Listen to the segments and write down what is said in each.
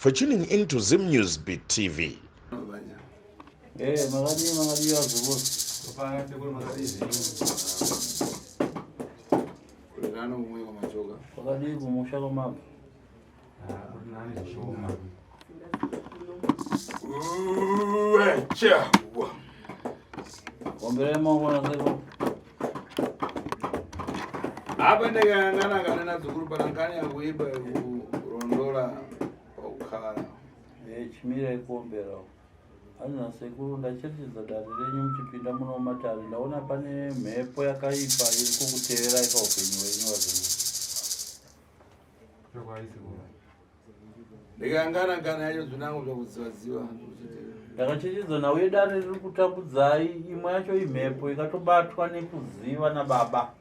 for tuning in to Zim News Beat TV. Eh, makadii makadii vazukuru. Kwakadii kumusha kwamabva? Omberai maoko nasekuru. Apa ndakayangana kana nadzukuru panangani yakuiba yekurondola pakukhala. Eh, chimirai kuombera uko. Hanzi nasekuru ndacherechedza dare renyu muchipinda muno mumatare ndaona pane mhepo yakaipa iri kukuteverai paupenyu hwenyu vazukuru. Ndikayangana kana yacho zvinango zvakuzivaziva. Ndakacherechedza nhau yedare riri kutambudzai imwe yacho imhepo ikatobatwa nekuziva nababa.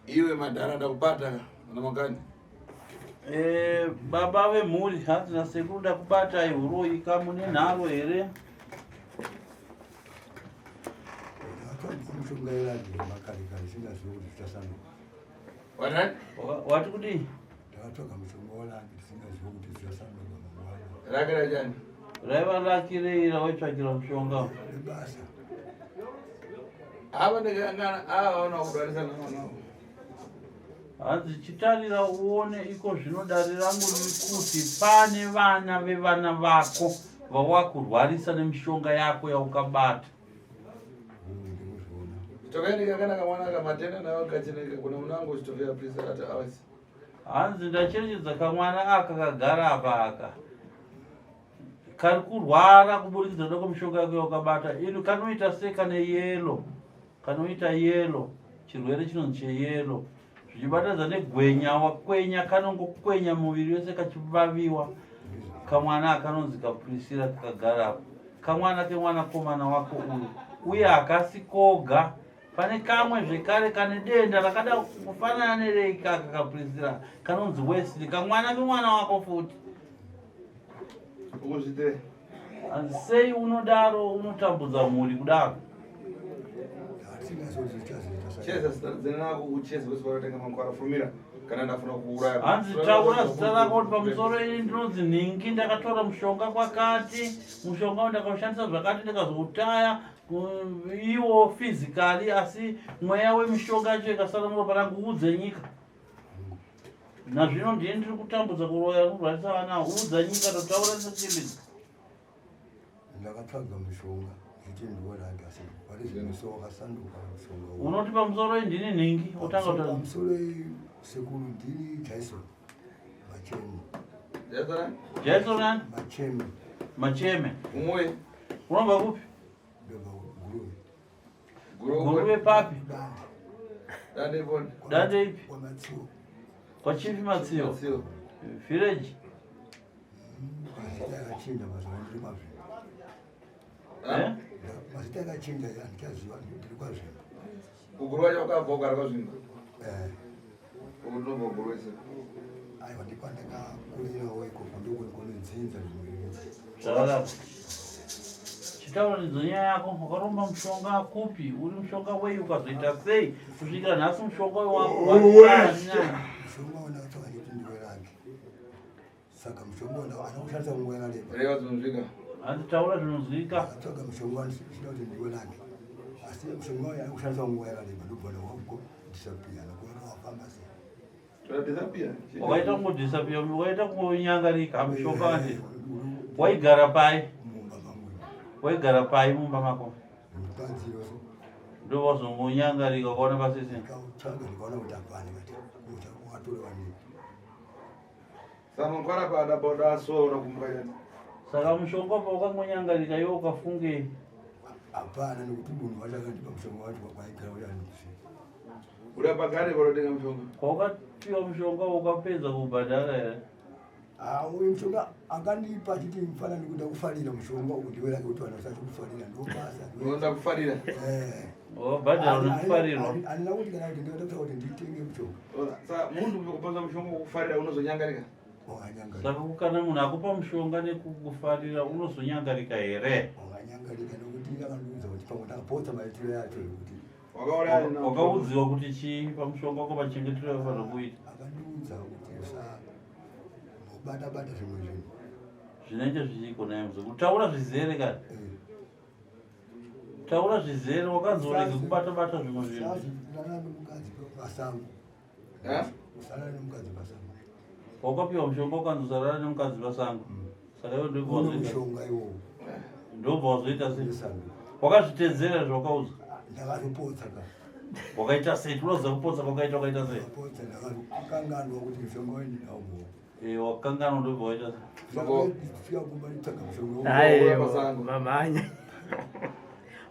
Iwe madhara ndakubata ana makani. Eh, baba vemhuri hanzi nasekuru ndakubatai huroyi kamune nharo here? Wati kudii? Ndakatsvaga mushonga walaki ndisingazivi kuti zvichasanduka mangwana. Rake rachani? Raiva laki rei rawaitsvakira mushonga? Rebasa. Ava ndakangana ava vaona kudwarisa naona. Hanzi chitarira uone iko zvino dare rangu riri kuti pane vana vevana vako vawakurwarisa nemishonga yako yaukabata. Chitokeni kakanaka mwana kamatenda nawo kacheneka kuna munango chitokea please at hours. Hanzi ndacherechedza kamwana aka kagara apa aka kari kurwara kuburikidza nokuda kwemishonga yako yaukabata ino kanoita sekane yelo kanoita yelo chirwere chinonzi cheyelo zvichibatanidza negwenya wakwenya kanongokwenya muviri wese kachivaviwa kamwana akanonzi kapurisira kakagara apo kamwana kemwanakomana wako uyu uye hakasi koga pane kamwe zvekare kane denda rakada kufanana nereikaka kapurisira kanonzi wesley kamwana kemwana wako futi Ukuzvitire. Sei unodaro unotambudza mhuri kudaro? Cheza zina lako ucheze wese wakatenga makwara fumira kana ndafuna kuuraya. Hanzi taura zita rako kuti pamusoro ini ndinonzi nhingi ndakatora mushonga kwakati mushonga uyu ndakaushandisa zvakati ndikazoutaya iwo physically asi mweya wemishonga yacho ikasara muropa rangu udze nyika. Nazvino ndini ndiri kutambudza kuroya kurwarisa vana udza nyika totaura sechimbidzo. Ndakatsvaga mushonga ndichiti ndiworage asi pari zvino so wakasanduka mushonga uyu. Unoti pamusoro ndini nhingi otanga kutaura. Pamusoro sekuru ndini Jason Macheme. Jason? Jason nani? Macheme. Macheme. Umwe. Unobva kupi? Ndobva Guruve. Guruve papi? Dande ipi? Dande ipi? Kwamatsiyo. Kwachifi Matsiyo. Village. Mazita akachinja mazuva ndiri kwazvimba. Eh? Mazita akachinja andichaziva ndiri kwazvimba. Kuguru wacho wakabva ugara kwazvimba? Eh. Unobva Guruve sei? Aiwa ndikwandakakurirawo ikoko ndokunodzinza rimwe. Zvakanaka. Chitaura nyaya yako, wakaromba mushonga kupi? Uri mushonga wei ukazoita sei kusvikira nhasi mushonga uyu wako Mushonga wandakatsvaka chiti ndiwe rake. Saka mushonga wanda anakushandisa nguva yakareba. Reva zvinonzwika. Hanzi taura zvinonzwika. Ndakatsvaga mushonga wandisina kuti ndiwe rake. Asi mushonga uyu anakushandisa nguva yakareba ndobva ndawako disappear nakuona wafamba sei. Wakaita kungodisappear, wakaita kungonyangarika mushonga wandi. Waigara pai? Mumba mangu. Waigara pai mumba mako? Mupanziro so. Ndo wazongonyangarika ukaona pasisina. Ndikautsvaga ndikaona kuti hapana kati kuti watorewa nei. Saka mangwana pada boda asora kumuka chete. Saka mushonga pa wakangonyangarika iwe ukafungei? Hapana nekuti munhu wacho akandipa mushonga wacho kwaigara uya andikuziva. Uda pagare panotenga mushonga. Kwaukapiwa mushonga ukapedza kubhadhara here? Ah, uyu mushonga akandipa achiti mfana ndikuda kufarira mushonga uyu ndiwe rake kuti vanhu vasati kufarira ndobasa. Unoda kufarira? Eh. Wabhadhara unokufarirwa. Handina kuti kana kuti ndinoda kuti nditenge mushonga. Saka munhu ukupanza mushonga wokufarira unozonyangarika? Wakanyangarika. Saka kana munhu akupa mushonga nekukufarira unozonyangarika here? Wakanyangarika nekuti akandiudza kuti pamwe ndakapotsa maitiro yacho ekuti Wakauraya Wakaudziwa kuti chii pamushonga wako machengetero aufanira kuita? Akandiudza Vakandiudza kuti usambobata bata zvimwe zvinhu. Zvinenge zvichiko naye muzukuru? Taura zvizere kani. Taura zvizere wakanzi urege kubata bata zvimwe zvinhu. Usarara nemukadzi pasango. Eh? Usarara nemukadzi pasango. Wakapiwa mushonga ukanzi usarara nemukadzi pasango. Saka iwe ndobva Une wazoita. mushonga iwowo. Ndobva wazoita sei? Wesango. Wakazvitedzera zvawakaudzwa. Ndakazopotsa ka. Wakaita sei? Tinoziva kupotsa kwakaita wakaita sei? Ndakapotsa ndakakanganwa kuti mushonga uyu ndinawo muhomwe. Eh, wakanganwa ndobva waita sei? Saka kumba nditsvaga mushonga uyu. Aiwa, pasango. mamhanya.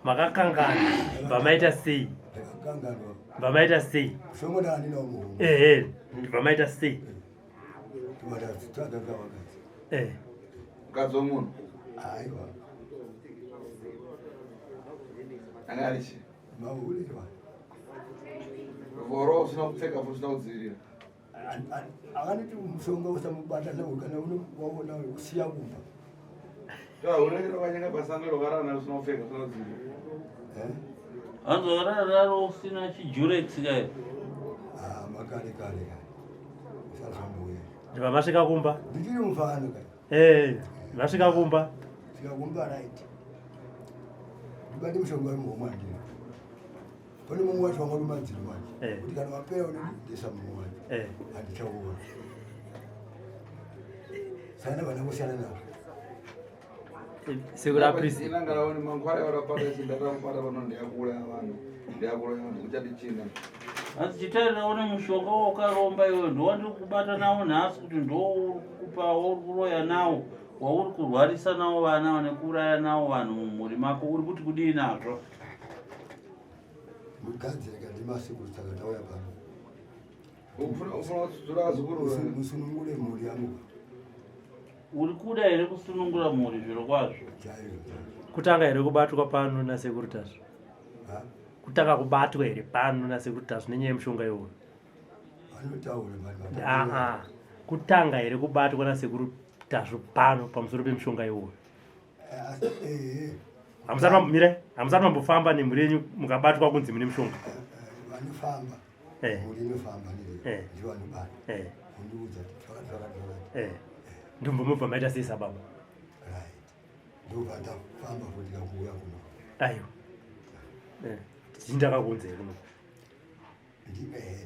Makakangana. Bva maita sei? Ndakakanganwa. Bva maita sei? Mushonga ndakandinawo muhomwe. Ehe, bva maita sei? Ndikatsvaga vakadzi. Eh. Mukadzi wemunhu Aiwa. anga ari chii? Mahure vanhu. Voro usina kupfeka futi usina kudzivirira. Akaniti mushonga usamubata nawo kana waona usiya kumba. Hure rakanyenga pasango rakarara naro usina kupfeka usina kudzivirira. Eh? Hanzi wakarara usina chijurex kai. Ah, makare kare kare. Usazvambuya. Ndibva masvika kumba. Ndichiri mufana kai. Eh, masvika kumba. Svika kumba right. Ndibate mushonga uri muhomwe handina. Pane mumwe wacho wanga uri madziro manje. Eh. Kuti kana wapera unodi ndisa mumwe wacho. Eh. Handichauona. Saka ndabva ndangosiyana nazvo. Sekuru aprisi. Inanga raoni mankwara yaurapata isi ndaramupata pano ndiyakuuraya vanhu. Ndiyakuuraya vanhu uchati china. Hanzi chitarira une mushonga wakaromba iwe ndowandiri kubata nawo nhasi kuti ndouri kukupa wauri kuroya nawo wauri kurwarisa nawo vana nekuuraya nawo vanhu mumhuri mako uri kuti kudii nazvo? Mugadzire kandimasekuru saka ndauya pano. Ufuna ufuna kudzudzura vazukuru. Musunungure mhuri yangu. Uri kuda here kusunungura mhuri zviro kwazvo? Chaizvo chaizvo. Kutanga here kubatwa pano nasekuru Tasvu? Ha? Kutanga kubatwa here pano nasekuru Tasvu nenyaya yemushonga iwoyo? Vanotaura vanhu Aa, kutanga here kubatwa nasekuru Tasvu pano pamusoro pemushonga iwoyo? Ehe. Hamusati mambomira, hamusati mambofamba nemhuri yenyu mukabatwa kunzi mune mushonga. Vanofamba. Eh. Mhuri inofamba Eh. ndivo vanobata. Eh, Kundiudza kuti zvakati zvakati zvakati. eh. Ndobva mobva maita sei sababa? Right. Ndobva ndafamba futi kakuuya kuno. Aiwa. Eh, ndakakuunzai kuno.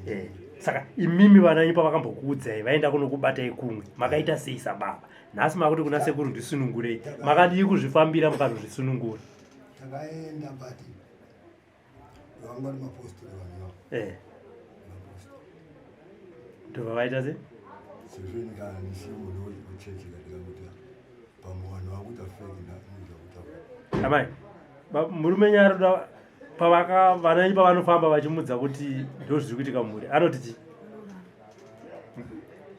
Ehe. Eh, saka imimi vana venyu pavakambokuudzai vaenda kunokubatai kumwe makaita sei sababa? Nhasi makuti kuna sekuru ndisunungurei, makadii kuzvifambira mukanozvisunungura? Takaenda but vanga vari mapostori vanhu ivavo. Eh, Mapostori. ndobva vaita sei? Sezvo ini kana ndisiri munhu wechechi katika kuti pamwe vanhu vakuita fake nezvakutaura. Amai, murume nyaruda pavaka vana venyu pavanofamba vachimudza kuti ndo zviri kuitika mumhuri anoti chii?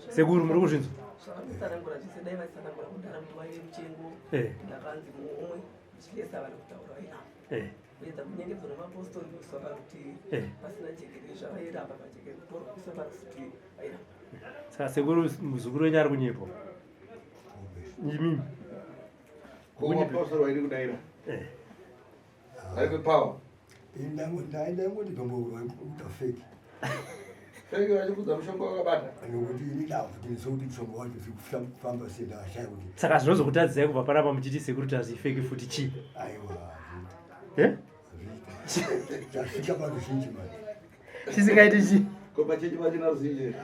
Sekuru muri kuzvinzwa? Zvakanditsanangura zvese dai vaitsanangura kudhara kuti waive muchengo. Eh. Ndakanzi muhomwe zvichilesa vanhu kutaura vairamba. Eh, Kuedza kunyengedzwa nemapostori kuiswa parutivi. Eh. Pasina jekerere zvavairamba pajekerere kutorwa kuiswa parutivi vairamba. Saka sekuru muzukuru wenyu ari kunyepa imimi? Ko mapostori vaidi kudaira. Eh, Vaipe power. Ini ndaingoti tombokuita fake. Fake vachikudza mushonga wakabata. Nokuti ini ndakuti sokuti mushonga wacho zvikufamba sei ndakashaya kuti Saka zvinozokutadzisai kubva panapa muchiti sekuru Tasvu ifake futi chii? Aiwa. Eh? Hazviiti. Tasvika paruzhinji manje. Chisingaiti chii? Ko pachechi pachina ruzhinji.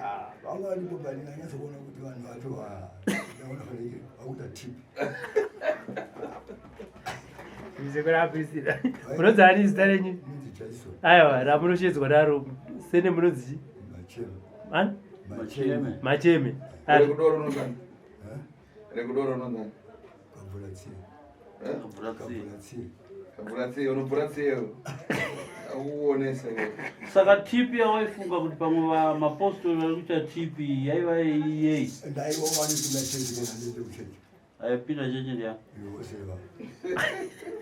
Vanga varipo but ndanyatsokuona kuti vanhu vacho ndaona fanike vakuita tip. Sekuru aprisira. Munonzi ani zita renyu? Inonzi Jason. Aiwa, ramunoshedzwa naro sene munonzi chii? Macheme. Ani? Macheme. Macheme. Ari. Rekudoro unonzani? Eh? Rekudoro unonzani? Kabvura tsiye. Eh? Kabvura tsiye. Kabvura tsiye. Kabvura tsiye, unobvura tsiye. Akuonesa iwe. Saka tipi yawaifunga kuti pamwe mapostori vari kuita tipi yaiva yei? Ndaiwa vanopinda chechi kana ndiende kuchechi. Aipinda chechi ndiya. Yoseva.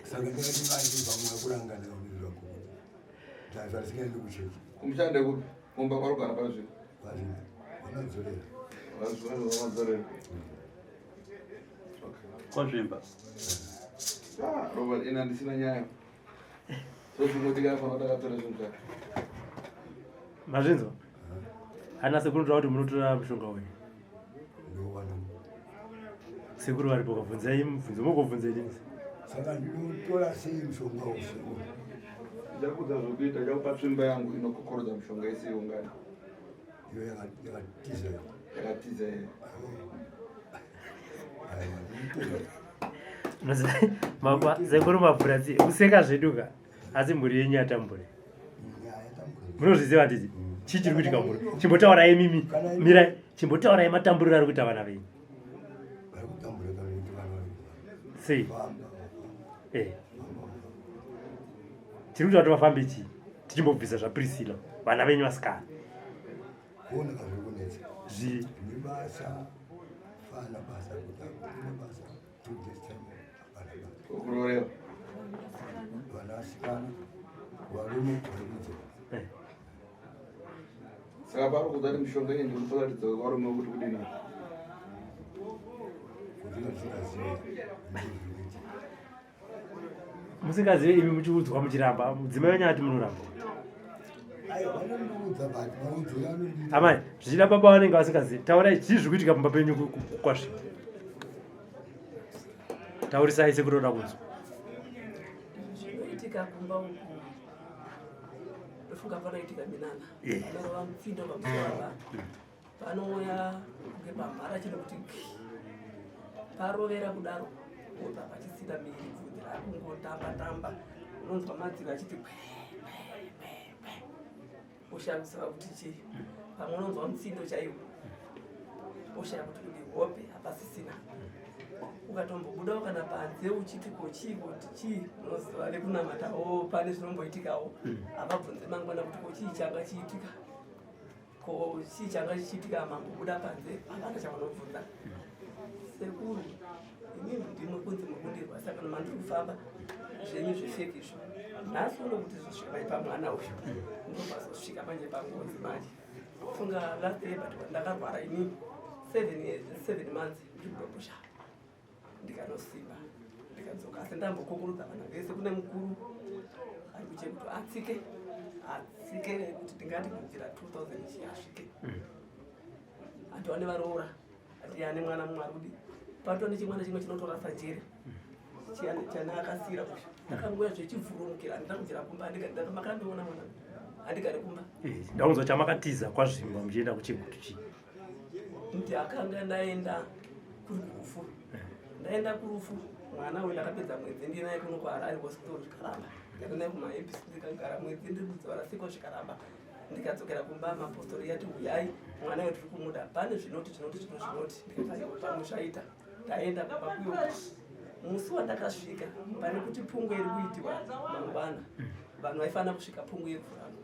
Saka ndakati manje pamwe akurangana kuti zvangu kuti ndazvasingaendi kuchechi. Kumushande kupi? Kumba kwarugara pazvino. Vazvina. Vanadzorera. Vamadzorera. Kwazvimba. Ah, Robert, ina ndisina nyaya. So chingoti kana fana takatora zvinhu zvake. Mazvinzwa? Ana sekuru ndoda kuti munotora mushonga uyu. Ndowana. Sekuru varipo kavhunzai mubvunzo mugobvunza inini. Saka ndinotora sei mushonga usiku? Ndichakuudza zvekuita, ndichakupa tsvimbo yangu inokokorodza mishonga yese iungane. Iyo yakatiza iyo. Yakatiza iyo. Aiwa, ndinotora. Sekuru mavhura tsiye. Kuseka zvedu ka. Asi mhuri yenyu yatambura. Munozviziva handiti? Chii chiri kuitika mhuri? Chimbotaurai mimi. Mirai. Chimbotaurai matamburiro ari kuita vana venyu. Vari kutambura kana kuti vana vari kufamba. Sei? Famba. Eh. Tiri kuita kuti vafambe chii? Tichimbobvisa zvaPriscilla. Vana venyu vasikana. Kuona kazviri kunetsa. Zvii? Nebasa, fana basa, kuti hakuna basa, 2 days time, hapana basa. Ukurorewa. Vanasikana, varume vari kudzoka. Eh. Saka pari kuudza kuti mishonga iyi ndikuratidza varume kuti kudini. Kuti vasingazivi ndozvinoitika. Musingazive imi muchiudzwa muchiramba. Mudzimai wenyu ati munoramba. Aiwa, vanondiudza but maudziro anondiita. Amai, zvichida baba vanenge vasingazivi. Taurai chii zviri kuitika pamba penyu kwasvika. Taurisai sekuru toda kunzwa. Zvinoitika kumba uku ndofunga panoitika minana. Panorova mutsindo pamusoro apa panouya kunge pamhara chino kuti gii. Parovera kudaro obva pachisina miri, bvudzi rakungotamba tamba, unonzwa madziro achiti kwe kwe kwe kwe, oshaya kuziva kuti chii. Pamwe unonzwa mutsindo chaiwo, oshaya kuti kudi hope hapasisina. Ukatombobudawo kana panze uchiti ko chii kuti chii, unoziva vekunamatawo pane zvinomboitikawo, havabvunze mangwana kuti ko chii changa chiitika, ko chii changa chichiitika. Mambobuda panze hapana chavanobvunza. Sekuru, inini ndimwe kunzi mukundirwa, saka mandiri kufamba zvenyu zvefeki izvo. Nhasi uno kuti zvisvika pamwana uyu ndopazosvika manje pangozi manje. Funga last year but ndakarwara inini 7 months ndiri kudopusha, ndikanosimba ndikadzoka, asi ndambokokorodza vana vese. Kune mukuru ari kuchekuti atsike atsike kuti ndingati kubvira 2000 chi asvike atiwane varoora, ati ane mwana mumwe arudi pato nechimwana chimwe chinotorasa njere chana akasira uyu akanguya zvechivhurumukira. Handina kubvira kumba, makandiona mwana handigari kumba. Ndaunzwa chamakatiza kwazvimba muchienda kuChegutu chii? Ndakanga ndaenda kuri kurufu, ndaenda kurufu. Mwana uyu ndakapedza mwedzi ndinaye kuno kuHarare Hospital, zvikaramba. Ndikaenda naye kumaABC, ndikagara mwedzi ndiri kudzora siko, zvikaramba. Ndikadzokera kumba, mapostori yati uyai, mwana uyu tiri kumuda, pane zvinoti zvinoti zvinoti zvinoti. Ndikati pamwe zvaita. Ndaenda kumba kuyo, musi wandakasvika pane kuti pungwe iri kuitiwa mangwana, vanhu vaifanira kusvika pungwe iri kuramba.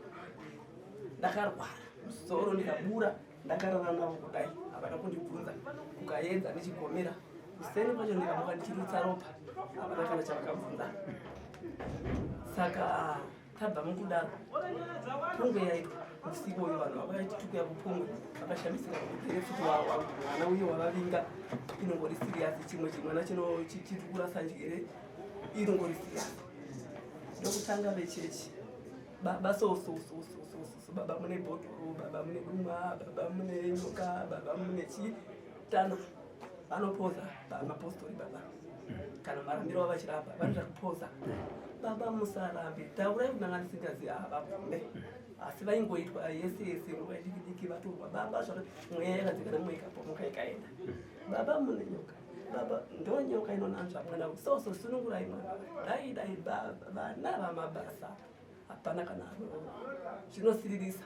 Ndakarwara musoro, ndikabura, ndakarara navo kudai, havana kundibvunza. Kukaedza ndichigomera, kuseni kwacho ndikamuka ndichirutsa ropa, havana kana chavakabvunza. Saka tabva mukudaro, pungwe yaitwa usiku uyo, vanhu vakaiti tikuya kupungwe, vakashamisika kuti futi mwana uyo wavavinga inongori serious, chimwe chimwana chiri kurasa njere inongori serious. Ndokutanga vechechi, baba so so so so so so so, baba mune bhodhoro, baba mune dumwa, baba mune nyoka, baba mune chii. Tana vanopoza mapostori baba, kana marambiro vavachiramba vanoita kupoza. Baba musarambe, taurai kuti ndanga ndisingazivi. Havabvume, asi vaingoitwa yese yese nguva diki diki vatorwa. Baba zvaka mweya yakadzikana, mweya ikapomoka ikaenda. Baba mune nyoka, baba ndo nyoka inonanzva mwana so so, sunungurai mwana. Dai dai vana vamabasa hapana kana zvinosiririsa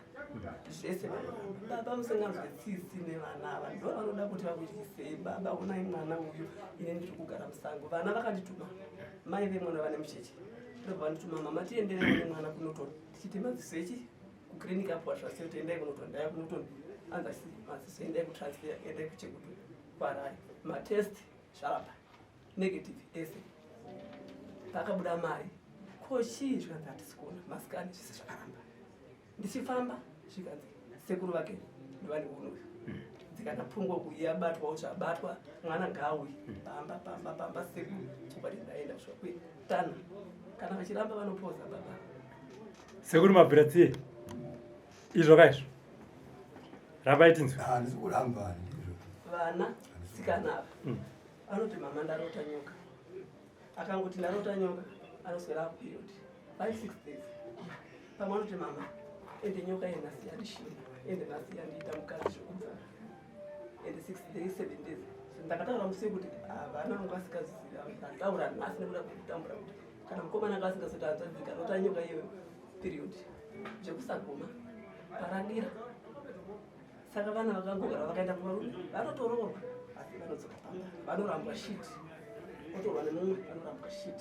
zvese. Baba musanganzwe tsitsi nevana ava, ndo vanoda kuti vakutyisei. Baba onai mwana uyu, ine ndiri kugara musango. Vana vakandituma, mai vemwana vane mucheche ndobva vandituma, mama tienderewo nemwana kuNorton, tichiti madziso echi kukirinika apo zvasiyo, tiendai kuNorton. Ndaya kuNorton, anzi madziso, endai kutransfer, endai kuChegutu kwaRai, matest zvaramba negative ese. Pakabuda mari ko chii, zvikanzi hatisi kuona masikani, zvese zvakaramba. Ndichifamba zvikanzi sekuru vake ndovane unoyu dzikana pfungwa yabatwawo, zvabatwa mwana ngaauye pamba pamba pamba. Sekuru chokwadi ndaenda kusvika kwetana, kana vachiramba vanopoza baba. Sekuru mabvira tsiye izvo kaizvo. Rambai tinzwe. Handisi kuramba, ndizvo. Vana sikana ava vanoti mama ndarota nyoka. Akangoti ndarota nyoka anoswera period 5 6 days. Pamwe anoti mama ende nyoka iyi nhasi yandishinda, ende nhasi yandiita mukadzi zvekubvara, ende 6 days 7 days. Ndakataura musi wekuti vana vangu vasingazivi, ndataura nhasi nekuda kwekutambura kuti kana mukomana anga asingazoti hanzvadzi ikarota nyoka iyoyo period zvekusaguma paradira. Saka vana vakangogara vakaenda kuvarume vanotoroorwa, asi vanodzoka pamba vanorambwa shit, otorwa nemumwe vanorambwa shit.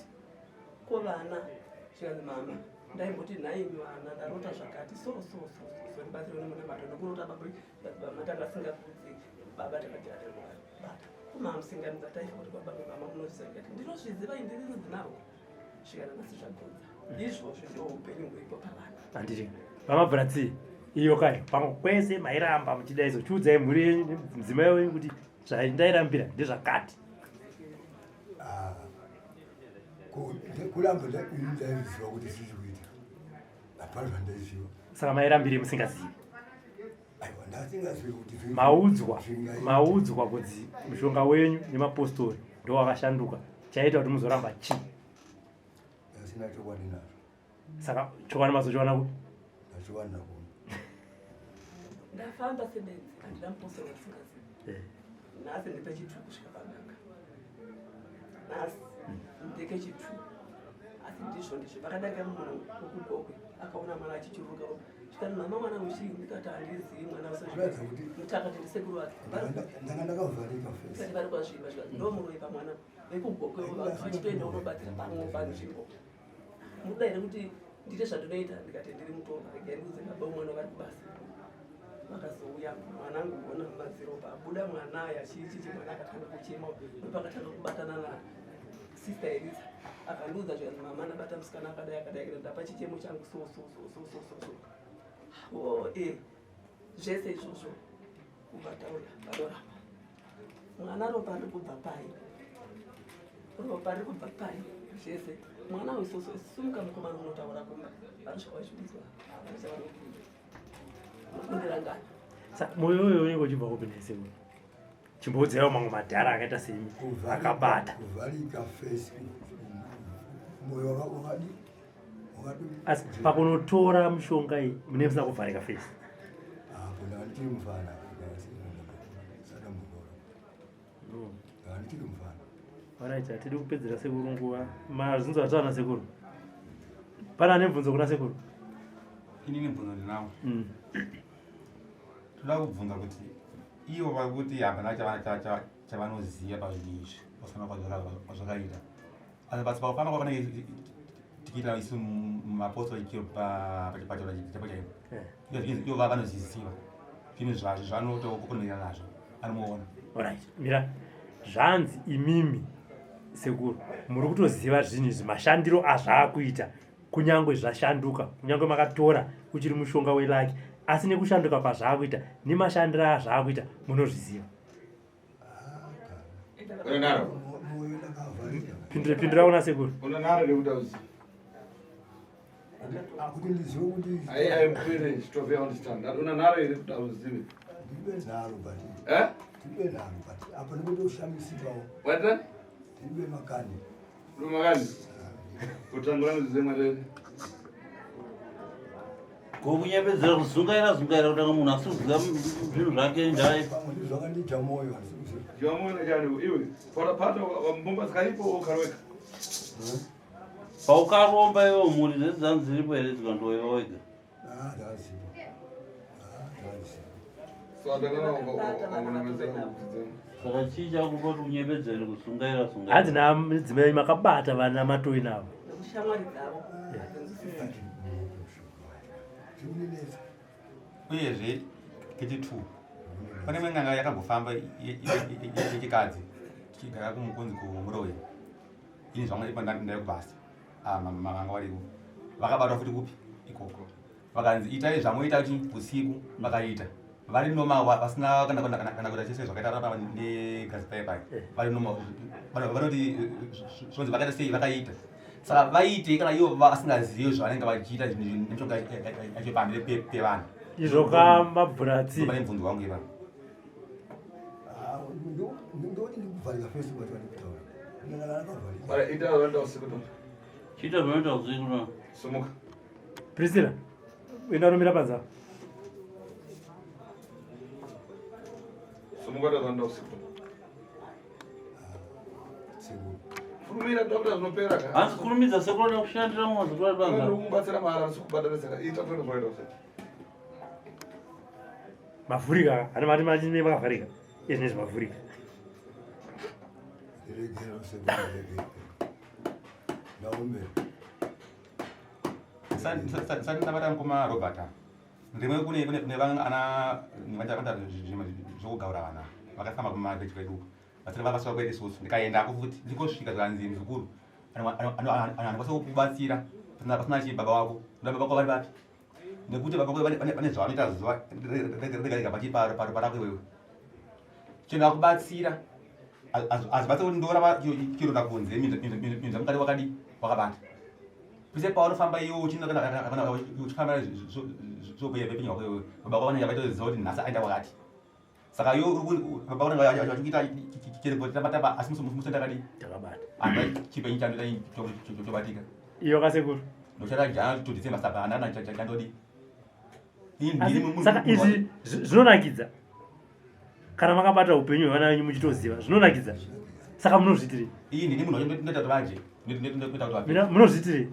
Ko vana zvikanzi mama ndaimboti nhaimi vana ndarota zvakati so so so so so, ndibatsirwe nemunamato nokurota baba matanga asingakudzi baba takajaaabata kumamusinganidza taifa kuti baba mama munoziva ndikati ndinozviziva indiri rudzi narwo svikana nhasi zvagudza izvozvo ndo upenyu huripo pavana. Handiti vamabvura tsii iyo kayo pamwe kwese mairamba muchida izvo, chiudzai mhuri yenyu nemudzimai wenyu kuti zvandairambira ndezvakati. Ah, kuramba ini ndaiziva kuti zviri kuita, hapana zvandaiziva. Saka mairambire musingazivi? Aiwa, ndasingazivi kuti Maudzwa zvingaita. Maudzwa kuti mushonga wenyu nemapostori ndo wakashanduka, chaita kuti muzoramba chii? Ndasina chokwadi nazvo. Saka chokwadi mazochiwana kupi? Ndachiwana kuno. Ndafamba sebenzi, handina mupostori wasingazivi. Nhasi ndepechitu kusvika pan'anga, nhasi ndekechitu, asi ndizvo ndizvo vakadarika munhu wekugokwe akaona mwana achichuruka ropa, zvikati mama mwana uchii, ndikati handizivi mwana. Kuratidza kuti- Muti akati ndisekuru vake. Ndanga ndakavharika face. Ndikati vari kwazvimba, zvikati ndo muroyi pamwana vekugokwe vachitoenda unobatsira pamwe panzvimbo. Muda here kuti ndiite zvandinoita? Ndikati ndiri mutonga, regai ndiudze baba umwana vari kubasa. Vakazouya, mwana angoona maziropa abuda mwana aya chichichi, mwana akatanga kuchema, ndopakatanga kubatana na sister Elisa akandiudza zvikanzi mama ndabata musikana akadai akadai akadai, ndapa chichemo changu so so so so so so so o zvese izvozvo kubva tauya vanoramba mwana ropa riri kubva pai, ropa riri kubva pai zvese mwana uyu soso sumuka mukomana unotaura kumba vanosvika vachiudzwa vachavanobvunza. Saka moyo uyo unenge uchibva kupi nesekuru? Chimboudzaiwo mamwe madhara akaita semi akabata. Kuvharika face, moyo wakadi wakadi. Asi pakunotora mushonga iyi mune musina kuvharika face? Apo ndanga ndichiri mufana, sadambotora, ndanga ndichiri mufana. Alright, hatidi kupedzera sekuru nguva. Mazvinzwa zvataura nasekuru? Pane ane mubvunzo kuna sekuru? Inini mubvunzo ndinawo. Toda kubvunza kuti ivo vari kuti hapana chavanoziva pazvinhu izvi pasana kwazvakaita, asi pasi pakufamba kwavanenge tichiita isu mumapostori chiro pachiro chaipo chaipo, ivo vanozviziva zvinhu zvazvo zvanotokukonera nazvo anomuona. Alright, mira. Zvanzi imimi sekuru muri kutoziva zvinhu izvi mashandiro azvaakuita, kunyange zvashanduka, kunyange makatora uchiri mushonga welaki, asi nekushanduka kwazvaakuita nemashandiro azvaakuita munozviziva. Unonaro? Moyo ndakavharika. Pindura, pindura kuna sekuru. Unonaro rekuti auzivi? Kuti ndizive kuti I am clear to be understand. Unonaro here kuti auzivi? Ndibe naro but Eh? ndibe naro but apa ndikutoshamisikawo. What? Ndibe makani. Lumakani. Kutangura muzive mwari. Kokunyepedzera kuzungaira zungaira kutanga munhu asi kuziva zvinhu zvake ndai. Pamwe ndizvo zvakandidya moyo, handisi kuziva. Jiwa chani iwe. Pata pata mbomba dzikaripo ukarweka. Paukaromba iwo mhuri dzese dzanzi dziripo here dzikandoiwa wega? Ah, ndakaziva. Ah, ndakaziva. So ndakana wangonamedzera kudzidza. Saka chii chakupa kuti unyepedzere kuzungaira zungaira? Hanzi namidzimai makabata vana matoi navo. Nekushamwari dzavo hadzinzwisisiki. Zvikunetsa. Uyezve kechi2 pane imwe n'anga yakambofamba yechikadzi tichigara kumukunzi kumuroyi, ini zvangu ipo ndai kubasa mavanga variko vakabatwa futi kupi ikoko, vakanzi itai zvamoita kuti usiku, vakaita vari noma vasina kana kuita chese zvakaita rapa negazi pai pai vari noma. Vanhu vanoti zvonzi vakaita sei vakaita, saka vaitei kana ivo vasingazivi zvavanenge vachiita nemishonga yacho pamberi pevanhu? Izvo ka mabhuratsi. Pane mubvunzo wangu ipapo. Ah, ndoti ndikuvharika facebook vati vadi kutaura. Ndakavharika. Bara ita zvanoita usiku to. Chiita zvinoita usiku no. Sumuka. Priscilla, enda unomira panze apa. Sumuka ita zvanoita usiku to. Sekuru. Furumira toda kuita zvinopera ka. Hanzi kurumidza sekuru anoda kushandira mumwe sekuru ari panze. Ndiri kumubatsira mahara ndisi kubhadharisa ka. Ita toda zvinoita usiku. Mavhurika, ana mati mati makavharika. Izvi nezvi mavhurika. Regera sekuru regera. Ndaombera. Sati ndabata mukoma Robert. Ndimwe kune kune kune vamwe ana vanoita zvekugaura vana vakafamba kumapeji kwedu vasiri vavaswa kwedu isusu ndikaendako futi ndikosvika zvikanzi muzukuru anokwanisa kukubatsira pasina chii baba wako nda baba wako vari vapi nekuti baba wako vane zvavanoita zuva rega rega pachi parako iwewe chero akubatsira hazvibatse kuti ndorava chironda kunze minzwa mukati wakadi wakabata pese paunofamba iwe uchifamba zvopenywa kwako iwewe baba wako vanenge vaitoziva kuti nhasi aenda kwakati saka iwe baba vanenge vachikuita chirikotamba tamba asi musi ndakadii Takabata. anda chipenyu chandoita chobatika Iyo kasekuru. ndochata jana to December saka handana chandodi Asi saka izvi zvinonakidza. Kana makabata upenyu hwevana venyu muchitoziva, zvinonakidza. Saka munozviitirei? Iyi ndini munhu wacho ndoita kuti vaje ndoita kuti vape. Mina munozviitirei?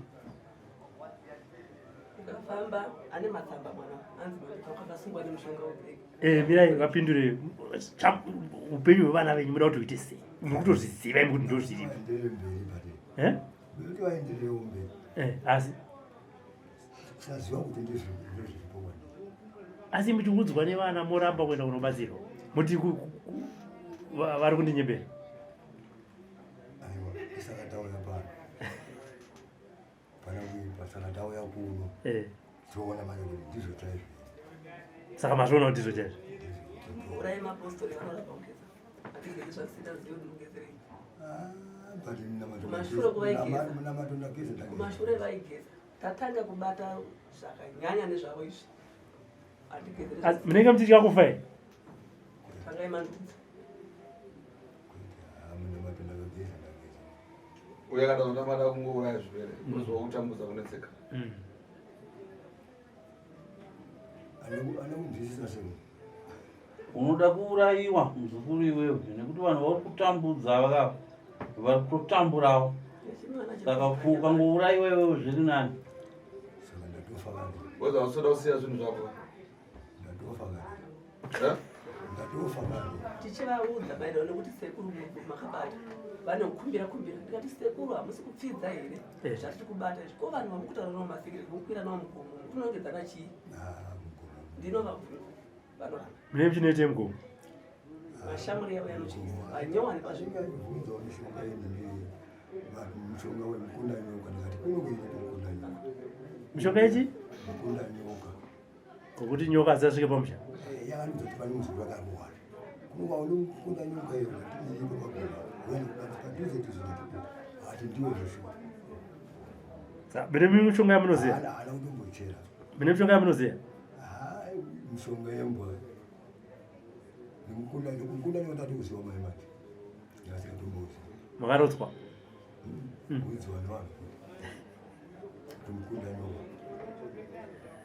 Ukafamba ane matsamba mwana anzi wakasungwa nemushonga weblack. Eh, mirai vapindure. Upenyu hwevana venyu muda kuti huite sei? Muri kutozviziva imi kuti ndozviripo. Vaenderere mberi but. Eh? Kuti vaenderewo mberi. Eh, asi Kusaziva kuti ndozviripo kwandiri. Asi muchiudzwa nevana moramba kuenda kunobatsirwa. Muti vari kundinyebera. Aiwa, saka tauya pano. Pana kuipa, saka tauya kuno. Eh. Toona manje kuti ndizvo chaizvo. Saka mazviona kuti ndizvo chaizvo. Urai mapostori vanorapa kugeza. Hatigezi zvatisingazivi kuti mugezerei. Ah, but Kumashure kuvaigeza. munamato ndageza ndageza. Kumashure vaigeza. Tatanga kubata zvakanyanya nezvavo izvi. Hatigezeri. Asi munenge muchitya kufa here? Tangai mandudza. Ah, munamato ndakageza ndageza. Uye kana unamata kungouraya zvirwere, unozwa kutambudza kunetseka. Ane kunzwisisa sei? Unoda kuurayiwa muzukuru iwewe nekuti vanhu vari kutambudza vaka vari kutotamburawo. Saka ukangourayiwa iwewe zviri nani. Saka ndatofa kare. Weza usoda kusiya zvinhu zvako. Ndatofa kare. Eh? Ndatofa kare. Tichivaudza maererano nekuti sekuru makabata vanokumbira kumbira ndikati sekuru hamusi kupfidza here Eh. zvatiri kubata izvi ko vanhu vamukutaura navo masekere mukwira navo mugomo kunongedzana chii Ah, mugomo. ndinovabvunza vanoramba Mune muchinoita mugomo. mashamwari yavo yanotyisa vanyowani pazvinhu Zvingabvunzawo mishonga yenyu vanhu mushonga wemukunda nyoka ndikati kunokuita mukunda nyoka. Mishonga yechi? Mukunda nyoka. Ngokuti nyoka dzasvike pamusha. Eh, yakandiudza kuti pane muzukuru akarwara. Kunoka unomukunda nyoka iyo ndati iripo pagona. Uende padhuze dhuze ndati ati ndiwo zveshuwa. Saka mune mishonga yamunoziva? Haana kutombochera. Mune mishonga yamunoziva? Hai, mishonga yembwa. Nemukunda nyoka nyoka ndati kuziva mai manje. Ndasikatomboziva. Makarotswa. Kuudziwa nevanhu kuti mukunda nyoka.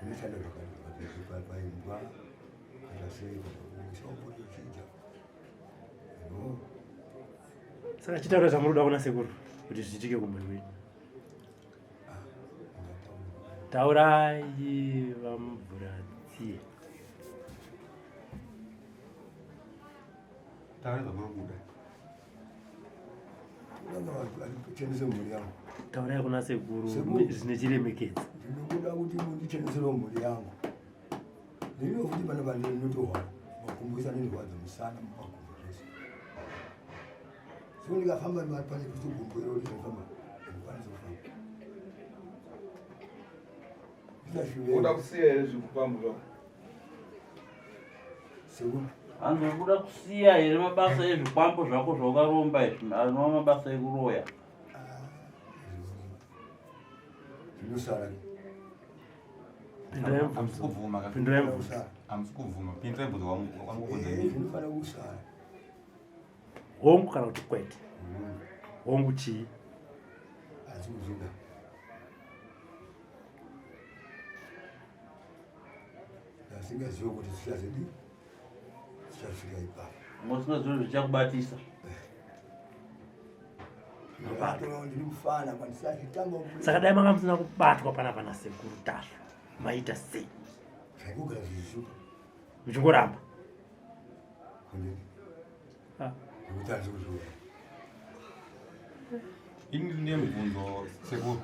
Unoshanda zvakanaka paimbwa kuita sei kuisa mvura uchidya. No. Saka chitaura zvamunoda kuna sekuru kuti zviitike kumhuri kwenyu. Taurai vamubvuratsiye. Taura zvamuri kuda. Chenese mhuri yangu. Taurai kuna sekuru Sekuru. zvine chiremekedzo. Ndinokuda kuti mundicheneserewo mhuri yangu. Ndinoda kuti pane vanhu ndinotohwara. Makumbo ese anondirwadza musana makumbo zvese. So ndikafamba pane kuti gumbo iro ndikafamba ndikwanisa kufamba. Ndisashuveri. Unoda kusiya here zvekupamba zvako? Sekuru. Hanzi uri kuda kusiya here mabasa ezvikwambo zvako zvaukaromba izvi anova mabasa ekuroya? Zvinosara. Pindurai mubvunzo. Hamusi kubvuma ka? Pindurai mubvunzo. Hamusi kubvuma. Pindurai mubvunzo wangu wangu Eh, zvinofanira kusara. Hongu kana kuti kwete? Hongu chii? Asi kuzuka. Ndasingazive kuti zvichazodii, zvichasvika ipapo. Musingazivi zvichakubatisa. Ndakatoona ndiri mufana pandisachitamba. Saka dai manga musina kubatwa panapa nasekuru Tasvu, maita sei? Zvaingogara zvichishupa. Muchingoramba. Kundini. Ah. Nekuti handisi kuzviona. Ini ndine mubvunzo sekuru.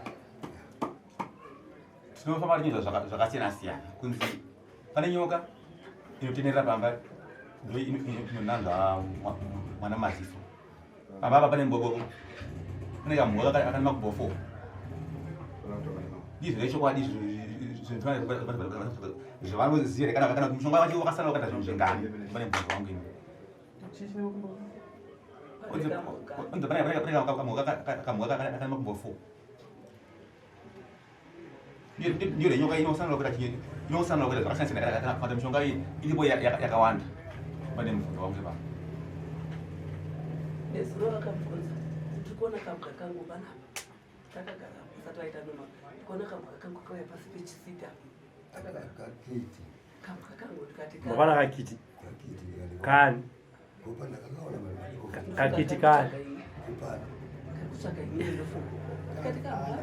Tinofamba tichiita zvakasiyana siyana. Kunzi pane nyoka inotenderera pamba ndo inonanzva mwana maziso. Pamba apa pane mbobobo. Pane kamhuka akane makumbo 4. Ndizvo zvechokwadi zvavanoziva here kana kana mushonga wacho wakasara wakaita zvinhu zvingani? Pane mubvunzo wangu ini. Unzi pane kamhuka akane makumbo 4. Ndiyo renyoka inosanira kuita chinyi inosanira kuita zvakasiyana siyana kana kana mishonga iyi iripo yakawanda. Pane mubvunzo wangu ipapo. Nezuro vakabvunza kuti kuona kabwa kangu panapa takagara usati waita noma kuona kabwa kangu kauya pasi pechisita Kakiti. kabwa kangu ndikati Mapana kakiti. Kakiti ndikati. Kani. Kupa ndakakaona mari. Kakiti kani. Kupana. Kutsvaga inini ndofunga ndikati kabwa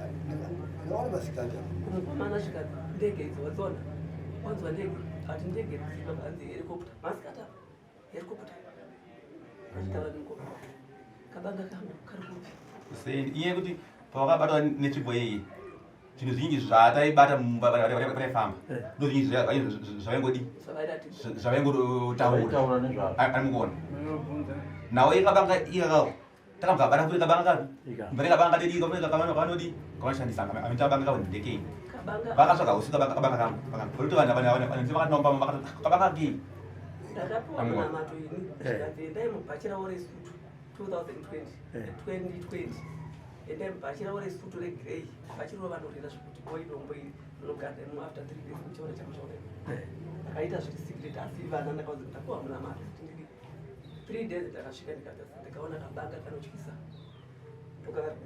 Ndakaona masikati apo. kumukomana zvikati ndege idzo wadziona wanzwa ndege ati ndege dzipa hanzi helicopter masikati apa helicopter achitaura nemukoma kabanga kangu kari kupi. Sei inyaya yekuti pawakabatwa netsvimbo iyi zvinhu zvinji zvataibata pataifamba ndo zvinji zvavaingodi zvavairatidza zvavaingotaura Vaitaura nezvazvo. ari mukuona nawo ikabanga ikakao takabva kabata futi kabanga kapi Ika. mbere kabanga dedi kavanodi kavanoshandisa amita kabanga kavo ndekei kabanga vakatsvaga usiku kabanga kangu kuti vanhu vanhu vakanomba kabanga kei ndakapiwa Amwa. munamato ini zvikanzi endai mubhachi ravo resutu 2020 2020 endai mubhachi ravo resutu regrey bhachi ravo vanorira zvekuti boi dombo iri rinogara imo after 3 days muchiona chamuchaona ndakaita zviri secret asi vana ndakaudza kuti ndapiwa munamato kuti ndidi 3 days ndakasvika ndikatarisa ndikaona kabanga kanotyisa ndokakari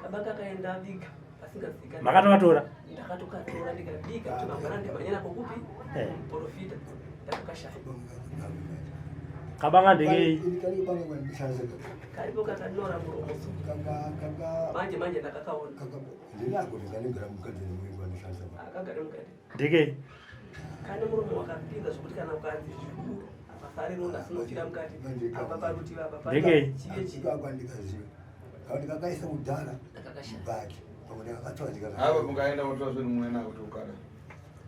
kabanga kaenda viga pasingazivikanwi. Makatovatora? Ndakatokatora ndikabika kuti mangwana ndimhanye nako kupi muprofita ndakakashaya. Kabanga ndekei? Kari banga kwandishandisa Karipo kakanora muromo so. kanga kanga Manje manje ndakakaona. kanga ndinako ndikanigara mukadzi nemwe kwandishandisa. Akagara mukati. Ndekei? Kane muromo wakapinza zvokuti kana ukanzi zvikuru apasari ronda sinofira mukati. Apa parutivi apa pari- Ndekei? Chiye chi. Ikako andikaziva. Kana ndikakaisa kudhara Ndakakashaya. baki. Pamwe ndakakatora Apa ndikaka. mungaenda motora zvinhu muena kuti ukada.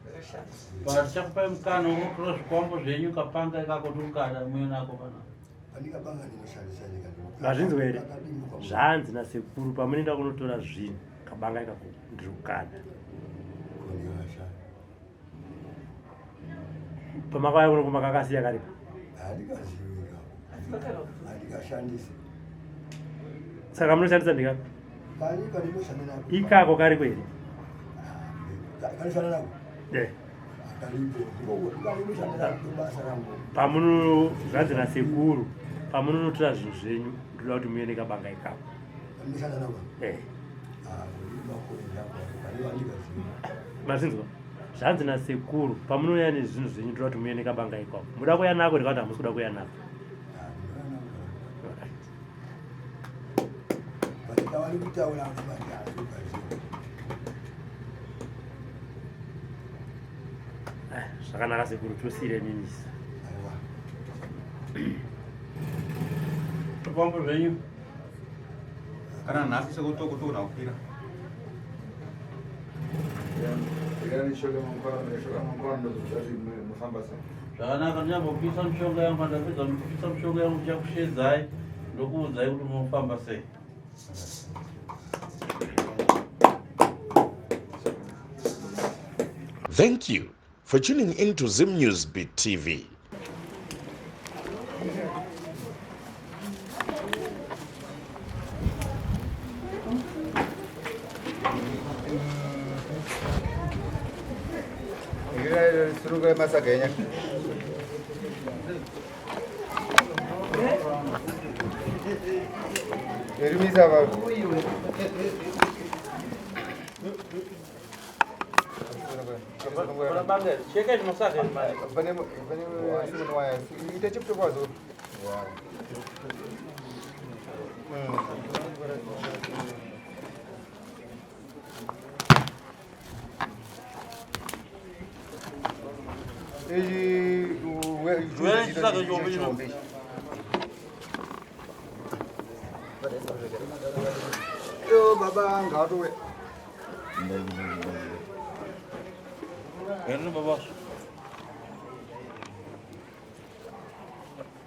Ndakakashaya. But tichakupai mukana unotora zvikwambo zvenyu kapanga ikako tikukada muye nako panapa. Pandikabanga ndinoshandisa ndikati. Mazvinzwa here? Kakadimbuka. Zvanzi nasekuru pamunoenda kunotora zvinhu kabanga ikako ndiri kukada. Kundikashaya. Pamakauya kuno kumakakasiya karipo. Handikazivi ikako. Asi vakanga Handikashandisi. Saka munoshandisa ndikapi? Kari kandinoshanda nako. Ikako kariko here? Kanoshanda nako. Eh. Karipo. Kandinoshanda nako basa rangu. Pamuno zvanzi nasekuru pamunonotora zvinhu zvenyu ndoda kuti muende kabanga ikako. Kandinoshanda nako. Eh. Ah, kuri ndako. Kari handikazivi. Mazvinzwa? Zvanzi nasekuru pamunouya nezvinhu zvenyu ndoda kuti muende kabanga ikako. Muda kuuya nako ndikati hamusi kuda kuuya nako. Ah, ndinoona nako. But kavari kutaura manje handikazivi. Eh, zvakanaka sekuru tosiyire mimisa. Aiwa. Zvikwambo zvenyu. Kana nhasi sekutokutogona kukwira. Ndikandishoka mangwana, ndikashoka mangwana ndozozvati mufamba sei. Zvakanaka ndichambopisa mishonga yangu pandapedza kupisa mishonga yangu ndichakushedzai ndokuudzai kuti munofamba sei. Thank you for tuning in to Zim News Beat TV. Surukai masaga enya. Erimisa va. Cheka chimasaga mari. Pane pane simon waya. Ita chipto kwazo. Ichi Duele chisaga chihombe chino. Yo baba ngatowe. Erino baba.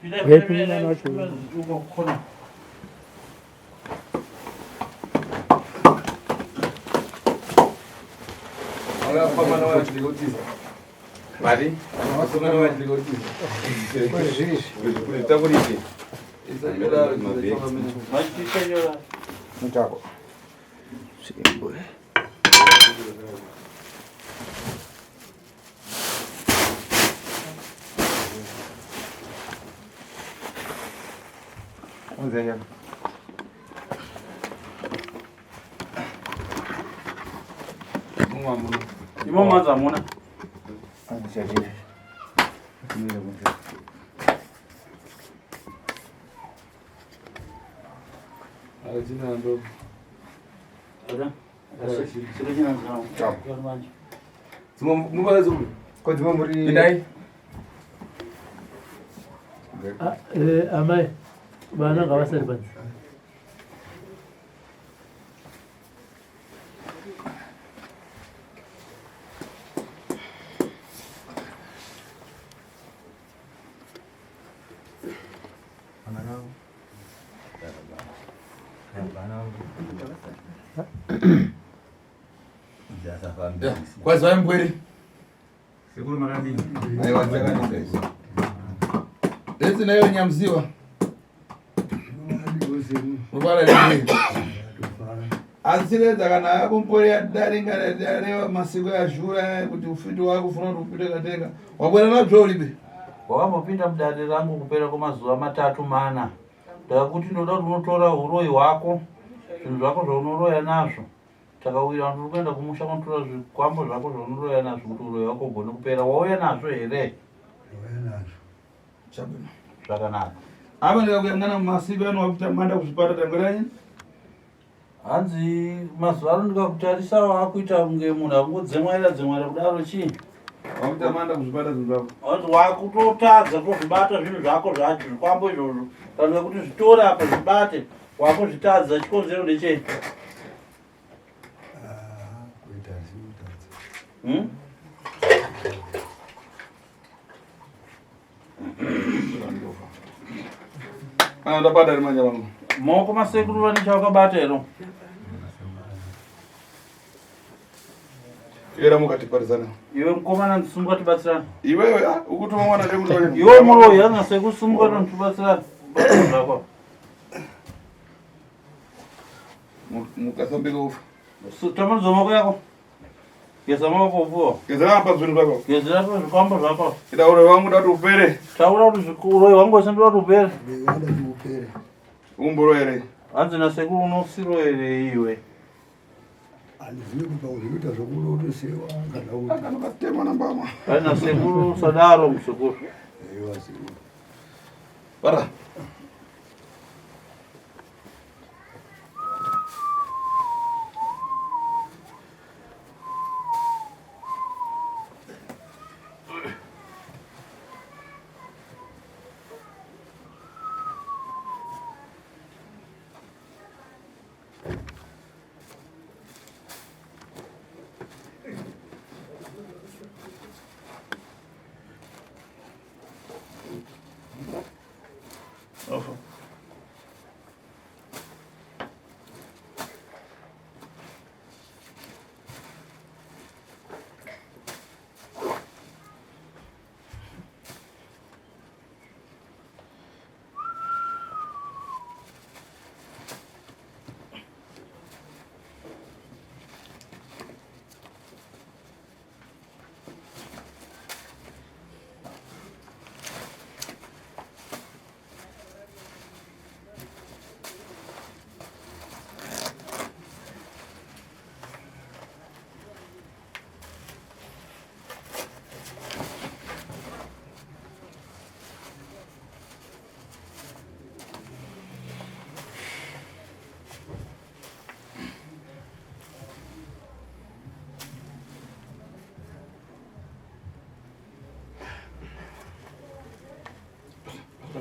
Uyayiphi wacho? Uko khona. Vakafamba vachirikutiza. Mari? Vakafamba vachirikutiza. Takurike. Machichenyora. Mutako. Unzenya. Imo manzi hamuna. Andichachira. Tumira kunze. Ko dzimwe muri Indai. Ah, eh, amai vana ngavasari panze. Kwazivai mupwere. Sekuru makadini? Aiwa dzakanaka idzo. Esi nayo nyamuziwa. Mubara ringi. Asi kana akumupwere yadaringa yarewa masiko yazhura kuti ufiti wako ufuna kuti upite katenga. Wabwera nabzo ulibe. Wakambopinda mudare rangu kupera kwemazuva matatu mana. Ndakakuti ndoda kuti unotora uroyi hwako, zvinhu zvako zvaunoroya nazvo. Takawira kuti uri kuenda kumusha kunotora zvikwambo zvako zvaunoroya nazvo kuti uroyi hwako ugone kupera. Wauya nazvo here? Ndauya nazvo. Chabwino. Zvakanaka. Apa ndikakuyangana mumasiko ano wakuita manda kuzvipata tangwiranyi. Hanzi mazuva ano ndikakutarisa wakuita kunge munhu akungodzemwaira dzemwaira kudaro chii? Wakuita manda kuzvipata zvinhu zvako. Hanzi wakutotadza kuzvibata zvinhu zvako zvacho zvikwambo izvozvo. Kana kuti zvitore apa zvibate wakuzvitadza chikonzero ndechei? Ah, kuita zviutadza. Hmm? Ah, ndabata ri manje vangu. Maoko masekuru vane chavakabata here? Era mukatiparizana. Iwe mukomana ndisumuka tibatsirane. Iwewe ah ukutuma mwana ndekuti Iwe muroyi hanzi nasekuru sumuka tibatsirane. Bata zvako. Mukasambika ufa. Tambanudza maoko yako. Geza maoko upuwa. Gezera apa zvinhu zvako. Gezera zvikwambo zvako. Ita uroyi wangu ndati upere. Taura kuti uroyi hwangu wese ndoda kuti upere. Ndinoda kuti upere. Umboroyere. Hanzi nasekuru unosiroyere iwe. Handizivi kuti pazvinoita zvokunotosewa kana kuti. Kana katema nambama. Hanzi nasekuru usadaro musekuru. Aiwa sekuru. Bara.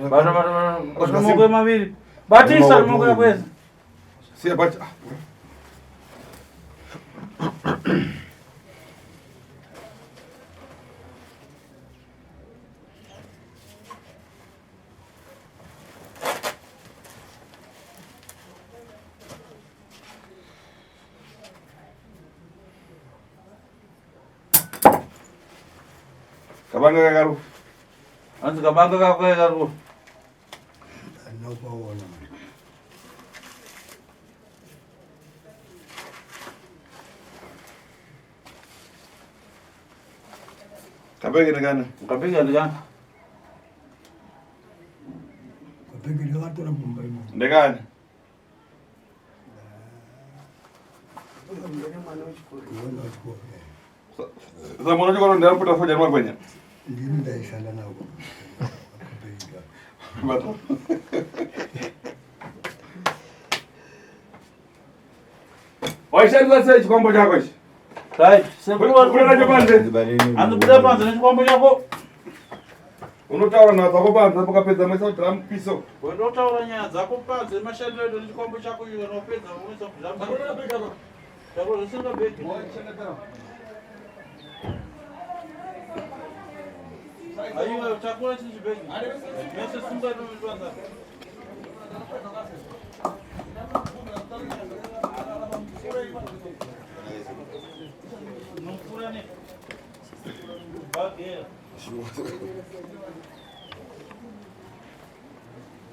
Bata bata bata. Bata maoko maviri. Batisa maoko yako ese. Siya bata. Ah, Kabanga kakaru. Hanzi kabanga kako kakaru. Ndinopaona. Kabenge ndikana. Kabenge ndikana. Kabenge ndakatora mumba imomo. Ndikana. Mwana wechikoro. Mwana wechikoro. Sasa mwana wechikoro ndiye anopota soja nemagwenya. Ndini ndaishanda navo. Bata. Waishandisa sei chikwambo chako ichi? Right, sekuru vari Buda nacho panze. Hanzi buda panze nechikwambo chako. Unotaura nhau dzako panze pakapedza maisa drum piso. Unotaura nyaya dzako panze mashandiro edu nechikwambo chako iwe unopedza unoisa kudrum. Chako zvisinga bhegi. Aiwa takura chiri chibhegi. Mese sunga inopanza. Nokura ne. Bhagera.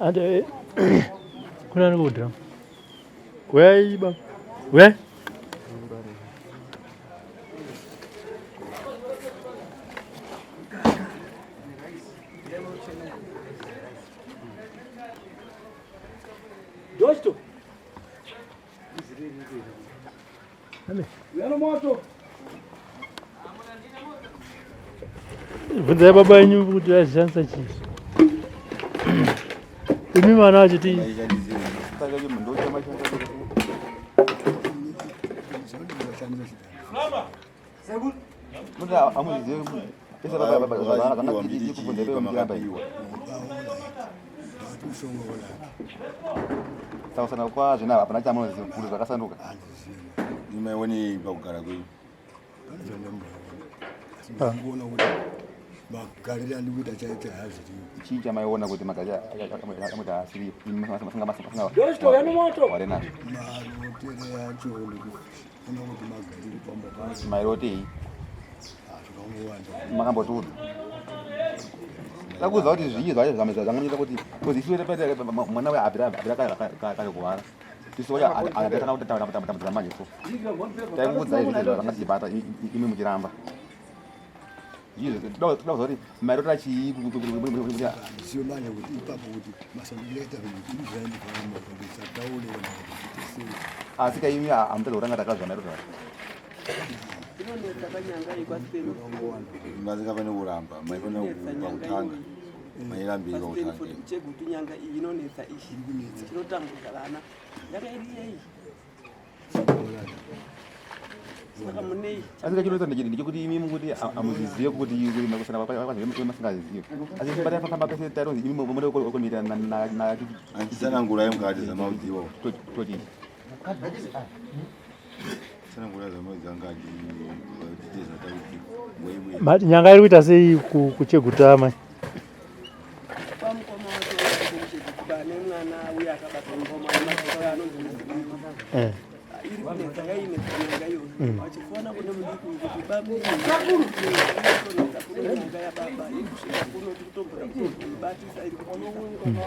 Ande kuna niko drum. Wei ba. We? Dosto. Uyano moto. Bvunzai baba yenyu kuti vaishandisa chii. Imi mwana wacho ti Sausana kwazvo hapana chamunoziva kuti zvakasanduka. Imaione pakugara kwenyu. Ndikuona kuti magariro andikuita chaicho haaziriwo. Chii chamaiona kuti magariro amuita asiriwo? Dosto yano moto. Ware nazvo. Marotere acho ndikuona kuti magariro pamba pacho Mairotei? zvakangowanda. Makambotiudza. Takuudza kuti zvii zvacho zvanganisa kuti kuti isu mwana uya abvira kare kuvara. Isu wacho atatanga kutambudzira manje so. Taikuudzai zvese zvanga tichibata imi muchiramba. Izvo toda kuziva kuti mairotera chii Handizivi manje kuti ipapo kuti mashandiro aita zvinhu ini zvaindifamba kuti sataure kana kuti zviite sei. Asi kaimi hamutadza kutanga takazva mairotera. Inonetsa panyanga iyi kwaSpeni. Masingafaniri kuramba, maifanira pakutanga. Mairambira PaSpeni kutanga. futi kuChegutu nyanga iyi inonetsa iyi. Tinotambudza vana. Yanga iri yei? Saka munei? Asi kachinoita ndechekuti imi mukuti hamuzizive kuti masingazive. Asi patafamba pese taironzi imi munoda kumirira Anditsanangurai mukati zamaudziwa. toti. Tsanangurai zamaudziwa ngati tite zvataudziwa. Wewe. Mati nyanga iri kuita sei kuCheguta mai? Kwamukoma wacho kuChegutu pane mwana uya akabatwa ngoma anemazuva anonzi Muzivi. Iri kunetsa yainetsa nyanga iyoyo. Vachifona kune mudiki uyu kuti bamunini inonetsa kuno nyanga yababa iri kusvika kuno tiri kutombora kutoibatisa iri kutiza.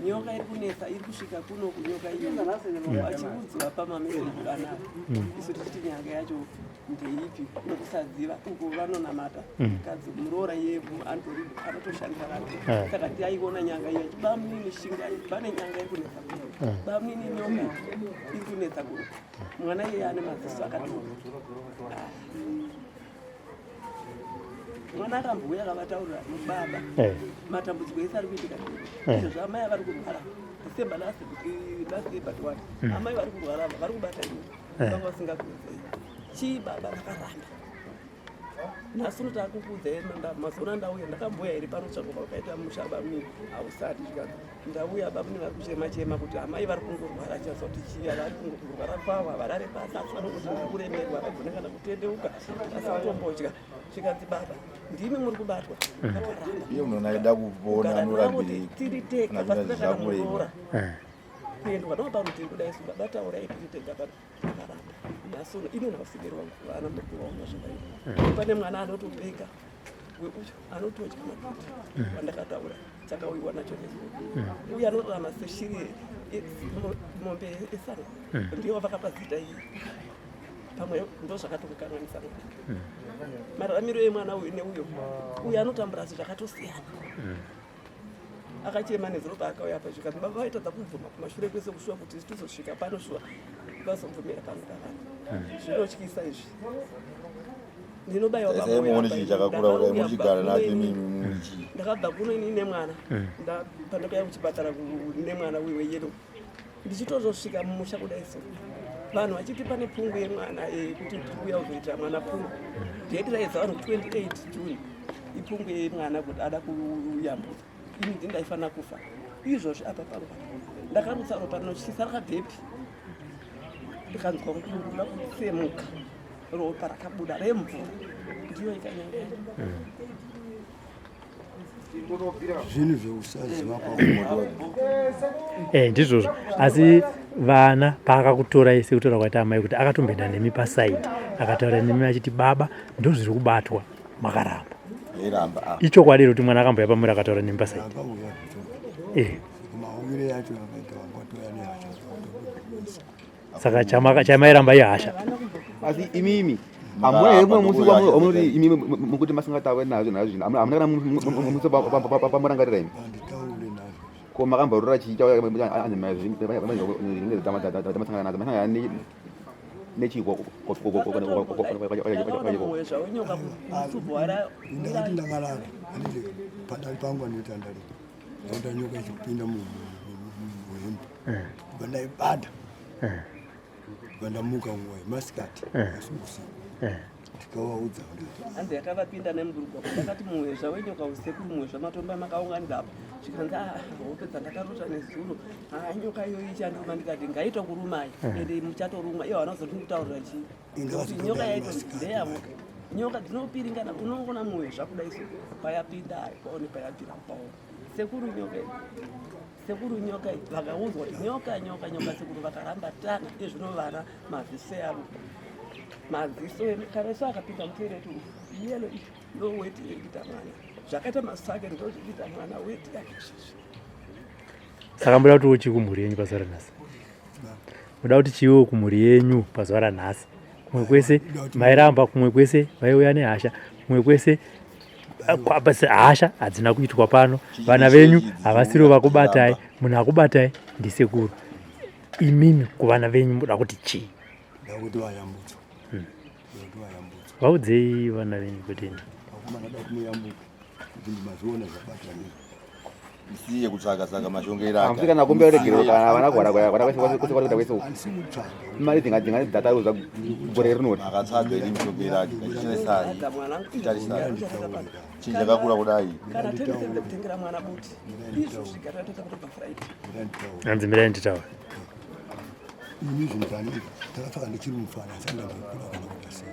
Nyoka iri kunetsa iri kusvika kuno kunyoka iyoyo. Vachiudzwa pamameseji vanavo. Isu tichiti nyanga yacho ndeipi nokusaziva uko vanonamata. Mukadzi muroora iye antori anotoshandisa vanhu. Saka taiona nyanga iyo bamunini shingai pane nyanga iri kunetsa kuno. Bamunini nyoka iri kunetsa kuno. Mwana iye ane maziso akatoka. Mwana akambouya akavataurira baba matambudziko ese ari kuitika izvo zvaamai vari kurwara December last last year but what amai vari kurwara ava vari kubata ini vanga vasingakuudzei chii baba vakaramba. Nhasi uno takukuudzai mazuva ndauya ndakamboya here pano tsvago kwakaita musha bamini hausati zvikanzi ndauya bamini vari kuchema chema kuti amai vari kungorwara chaza kuti chiya vari kungorwara kwavo havarare pasi asi vanongoti ndiri kuremerwa havagone kana kutendeuka asi kutombodya zvikanzi baba ndimi muri kubatwa vakaramba Iye munhu aida kupona anorambirei tiri tega Kana pasina kana zvakurema. muroora kuendwa navo parutivi kudai su baba taurai tiri tega pano vakaramba nhasi uno ino nhausideri wangu vana muri kuvaona zvavaita pane mwana anotopenga weuyo anotodya maputi wandakataura chakauyiwa nacho nezuro uye anorarama seshiri mombe yesango ndiyo vakapa zita iyi pamwe ndo zvakatomukanganisa mwana mararamiro emwana uyu neuyo uyu anotambura asi zvakatosiyana akachema nezuro paakauya apa zvikanzi baba vaitadza kubvuma kumashure kwese kushuwa kuti tizosvika pano shuwa vazobvumira pano pavanhu zvinotyisa izvi ndinobayiwa Tarisai muone chinhu chakakura kudai muchigara nacho imimi muchi ndakabva kuno ini nemwana pandakauya kuchipatara nemwana uyu weyelo ndichitozosvika mumusha kudai so vanhu vachiti pane pungu yemwana kuti tikuuya kuzoitira mwana pungu dheti raidza vanhu 28 June ipungu yemwana kuti ada kuyambuka ini ndi ndaifanira kufa izvozvi apa pangu ndakarutsa ropa rinotyisa rakabvepi ndikanzwa kuda kufemuka ropa rakabuda remvura ndiyo ikanyanga Zvinhu zveusaziva kwakumoto. Ndizvozvo asi vana paakakutorai sekutaura kwaita amai kuti akatomboenda nemi pasaidi akataura nemi achiti baba ndozviri kubatwa makaramba Yairamba ah. Ichokwadi here kuti mwana akambouya pamuri akataura nemi pasaidi? Akauya zvichokwadi. Mauyire yacho yakaita wangatoya nehasha dzakutobudisa. Saka chamairamba ihasha. Asi imimi hamuna here mumwe musi wamunoti imimi mukuti masingataure nazvo nazvo zvinhu hamuna kana musi pamurangarira imi? Handitaure nazvo. Ko makamborora chii chamasangana nadzo masangana nechii? Ndakati ndakarara handiti padari pangu anditi andari ndakuta nyoka ichipinda muhembe bva ndaibata bva ndamuka nguva yemasikati asi usiku ndikavaudza kuti Hanzi yakavapinda nemurugwa ndakati muhwezva wenyoka usekuru muhwezva matombo amakaunganidza apa zvikanzi "Ah, hope dzandakarota nezuro haa nyoka iyoyi ichandiruma ndikati ngaitokurumai ende muchatorumwa iyo havana kuzoti ndikutaurira chii nekuti nyoka yaito ndeyavo nyoka dzinopiringana unongoona muhwezva kudai so payapinda haipaone payabvira kupaona sekuru nyoka iyi sekuru nyoka iyi vakaudzwa kuti nyoka nyoka nyoka sekuru vakaramba tana ezvino vana maziso yavo maziso kareso akapinda mutoilet umu yelo iyi ndo weti iri kuita mwana zvakaita maziso ake ndo zviri kuita mwana weti yake izvizvi Saka muda kuti uchi kumhuri yenyu pazuva ranhasi? Muda kuti chiiwo kumhuri yenyu pazuva ranhasi? Kumwe kwese mairamba, kumwe kwese vaiuya nehasha, kumwe kwese hasha hadzina kuitwa pano. Vana venyu havasirivo vakubatai, munhu akubatai ndisekuru. Imimi kuvana venyu muda kuti chii? Ndakuti vayambutswa. Ndakuti vayambutswa. Vaudzei vana venyu kuti Vakomana da kuti muyambuke kuti mazviona zvabatwa ndizvo. Musiye kutsvaga saka mashongera Hamusi kana kumbira ruregerero kana vana gwara gwara gwara kwese kwese kwese kwese kwese uku. Handisi kutsvaga. Mari dzinga dzinga dzataruza gore rinori. Makatsvaga ini mishongera ake tachiresai Adza mwana tarisai chinhu chakakura kudai kana tendisende kutengera mwana buti izvozvi kana toita kutobva Friday hanzi mirai nditaure. Ini zvinhu zvani ndakatsvaga ndichiri mufana asi andandikura kana kuita sei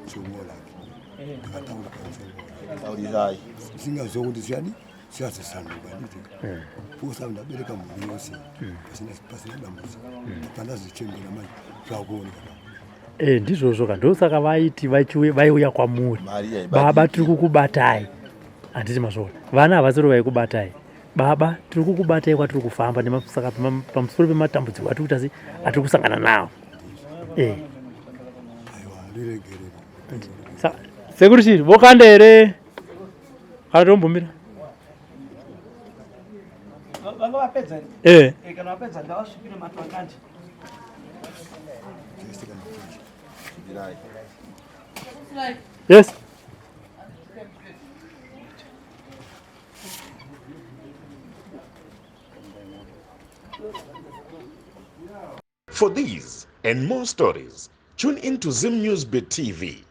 chongo lake ndakataura pamusoro taurisai singaziva kuti ziyani siyazosanduka nditi posa ndabereka mhuri yose pasina dambudziko pandazochembera manje zvakuoneka. Ndizvozvo ka ndosaka vaiti vaiuya kwamuri Mari haibatiki. Baba tiri kukubatai handiti mazvoona vana havasiri vaikubatai baba tiri kukubatai kwatiri kufamba saka pamusoro pematambudziko atiri kuita sei atiri kusangana nawo. Aiwa ndiregerere. Sekuru chii vokanda here kana tombomira? Vanga vapedza here? Kana vapedza ngavasvipire matwakandi. Tese kana kuchinja. Svipirai. Yes. For these and more stories, tune in to Zim News Bit TV.